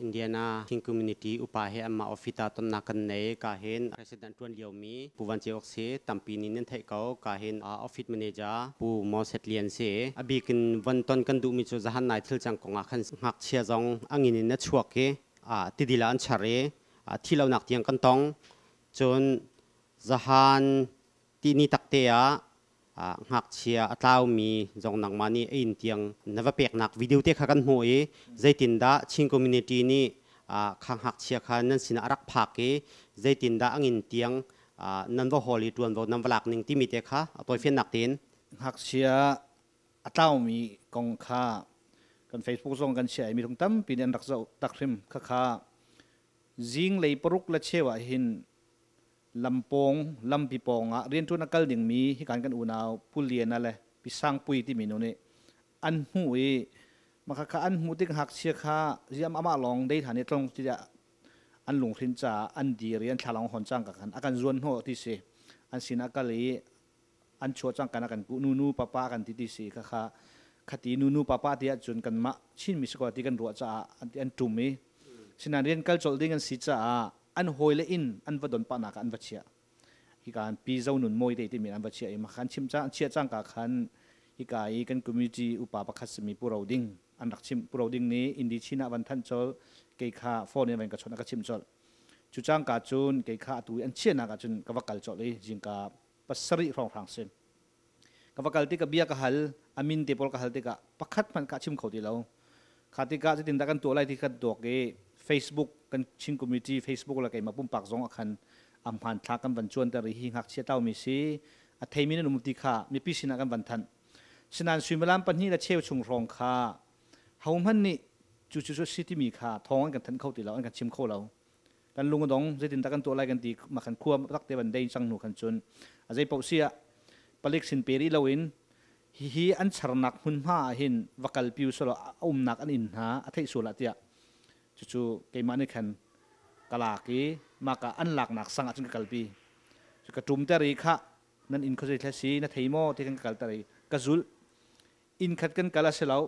Indiana Chin Community upa he anmah office ah tonnak kan nei. Ka hin President tuan liomi Pu Van Ceu Ok si, tampi nih nan theih ko. Ka hin office manager Pu Moses Lian si. A bik in von ton kan duhmi cu zahan nai thil cang kong ah khan ngakchia zong angin in a chuak i tidil ah an char i thi lonak tiang kan tong. Cun zahan tihni takte ah ngakchia a tlaumi zong nangmah nih a inn tiang na va peknak video te kha kan hmuh i zeitindah Chin community nih kha ngakchia kha nan sinah a rak phak i zeitindah a ngin tiang nan va hawl i ṭuanvo nan va lak ning timi te kha a tawifiannak tein. Ngakchia a tlaumi kong kha kan Facebook zong kan chiah i mi tampi nih an rak zoh tak hrim. Khakha zinglei paruk le cheu ah hin lampawng lampi pawng ah rianṭuan a kal dingmi hikan kan unau Pu Liana le Pi Sangpui timi nu nih an hmuh i maka kha an hmuh tik ngakchia kha ziam amah lawng dei than i tlong tiah an lunghrin caah an dir i an thlalang hon cang ka khan a kan zuan hnawh ti si. An sinah kal i an chuah cang kan a kan kuh nunu papa kan ti ti si. Kha kha khati nunu papa ti ahcun kanmah Chinmi si ko ti kan ruah caah an ti an ṭum i sinan rian kal colh ding an si caah an hawile inn an va don pahnak ah an va chiah. Hika an pi Zo Nun Mawi te timi an va chiah i makhan chim cang chiah cangka khan hika i kan community upa pakhat simi Pu Ro Ding an rak chim. Pu Ro Ding nih Indi Chin ah van thanh colh, kei kha phone in van ka chawnh, a ka chimh colh. Cu cangka cun kei kha atu i an chiahnak ah cun ka va kal colh i zingka 7 hrawnghrang si ka va kal tikah bia ka hal, a min te pawl ka hal tikah pakhat hmanh ka chim kho ti lo. Kha tikah cutin dah kan tuah lai ti kan tuak i Facebook kan Chin community Facebook le keimah pumpak zong ah khan a hmanthlak kan van cuanter i hi ngakchia taumi si a theimi nan um ti kha mipi sinah kan van thanh. Sinain suimilam 2 le cheu chung hrawng kha hohmanh nih cu cu si timi kha thawng an kan thanh kho ti lo, an kan chim kho lo. Kan lung a dong, zeitin dah kan tuah lai kan ti. Ma khan khua rak te van dei cang hnu khan cun a zei paoh si ah palik sin pe rih loin hihi an charnak hmunhma ah hin va kal piu selaw a umnak an inn hna a theih sual ah tiah cucu keimah nih khan ka lak i maka an laknak sang ah cun ka kalpi. Cu ka ṭum ter i khah nan inn khuazei thla si na thei maw ti kan ka kalter i ka zulh. Inn khat kan kal a si lo,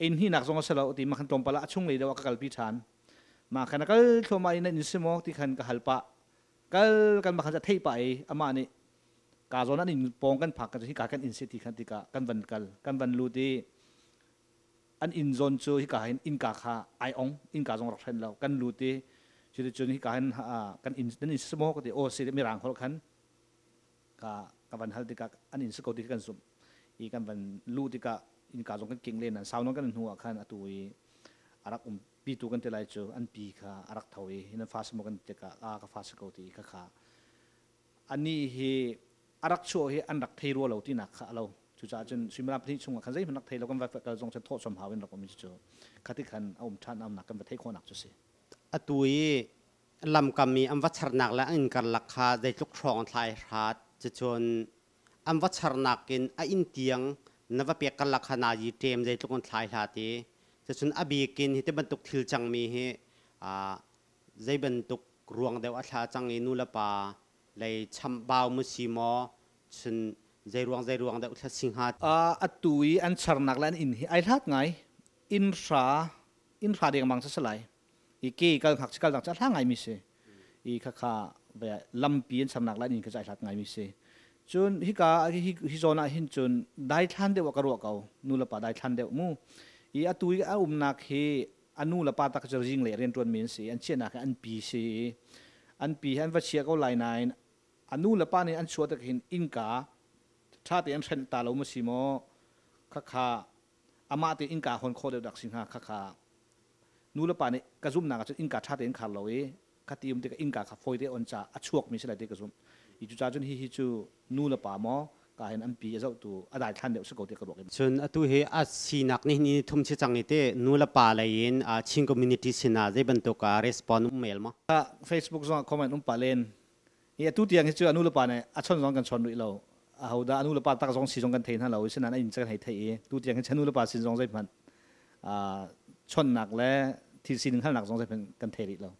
inn hnihnak zong a si lo ti ma khan tlawmpal ah a chung lei deuh ah ka kalpi ṭhan. Ma khan a kal thluahmah i nan inn si maw ti khan ka hal pah. Kal kan ma khan a theih pah i amah nih ka zawn an inn pawng kan phak ka hika kan inn si ti khan tikah kan van kal, kan van lut i an inn zawn cu hika hin innka kha ai ong, innka zong rak hren lo. Kan lut i cuticun hika hin kan inn nan inn si maw ka ti. Aw si, mirang holh khan ka ka van hal tikah an inn si ko ti kan zumh i kan van luh tikah innka zong kan king len. Nan sau nawn kan hnu ah khan atu i a rak um pitu kan ti lai cu an pi kha a rak tho i nan fa si maw kan tikah a ka fa si ko ti kha kha ani hi a rak chuah hi an rak thei rua lo tinak kha a lo. Cucaah cun suimilam 2 chungah khan zeihmanh rak thei lo, kan va kal zong cun thawh chom hau in rak um i cu khati khan a um ṭhan amnak kan va theih khawhnak cu si. Atu i lamkam i an va charnak le an inn karlak kha zeitluk hrawng thlai hrat, cucun an va charnak in a inn tiang na va pek karlak kha naa yi ṭem zeitluk in thlai hlat i cucun a bik in hi ti bantuk thil cangmi hi zei bantuk ruang deuh a thla cang i nu le pa lei chamhbau mu si maw, cun zei ruang deuh thla si hnga? Atu i an charnak le an inn hi ai hlat ngai, inn hra, inn hra dengmang sa si lai i ke kal hngak kal dang cu a hla ngaimi si i khakha ve lampi an sernak lai in ka zai hlat ngaimi si. Cun hika hi hi zawn ah hin cun daithlan deuh ah ka ruah ko, nu le pa daithlan deuh mu i atu i a umnak hi a nu le pa tak cu ring le rianṭuan mi an si. An chiahnak hi an pi si, an pi hi an va chia ko lai nain a nu le pa nih an chuah tik hin innka ṭha te an hrenh ta lo ma si maw, khakha amah te innka hon khawh deuh dak si hnga. Khakha nu le pa nih ka zumhnak ahcun innka ṭha tein khar lo i khati um tikah innka kha fawi te on ca a chuakmi si lai ti ka zumh i cucaah cun hihi cu nu le pa maw ka hin an pi a zohtu a daithlan deuh si ko ti ka ruak. Cun atu hi a sinak nih ni thum si cang i te nu le pa lei in Chin community sinah zei bantuk respond um mail maw? Facebook zong ah comment um pa len i atu tiang hi cu a nu le pa nih a chon zong kan chon rih lo. Ahodah a nu le pa tak zong si zong kan thei hna lo i sinain a inn kan hei theih i tu tiang hi nu le pa sin zong zeihmanh chonnak le thil sining halnak zong zeihmanh kan thei rih lo.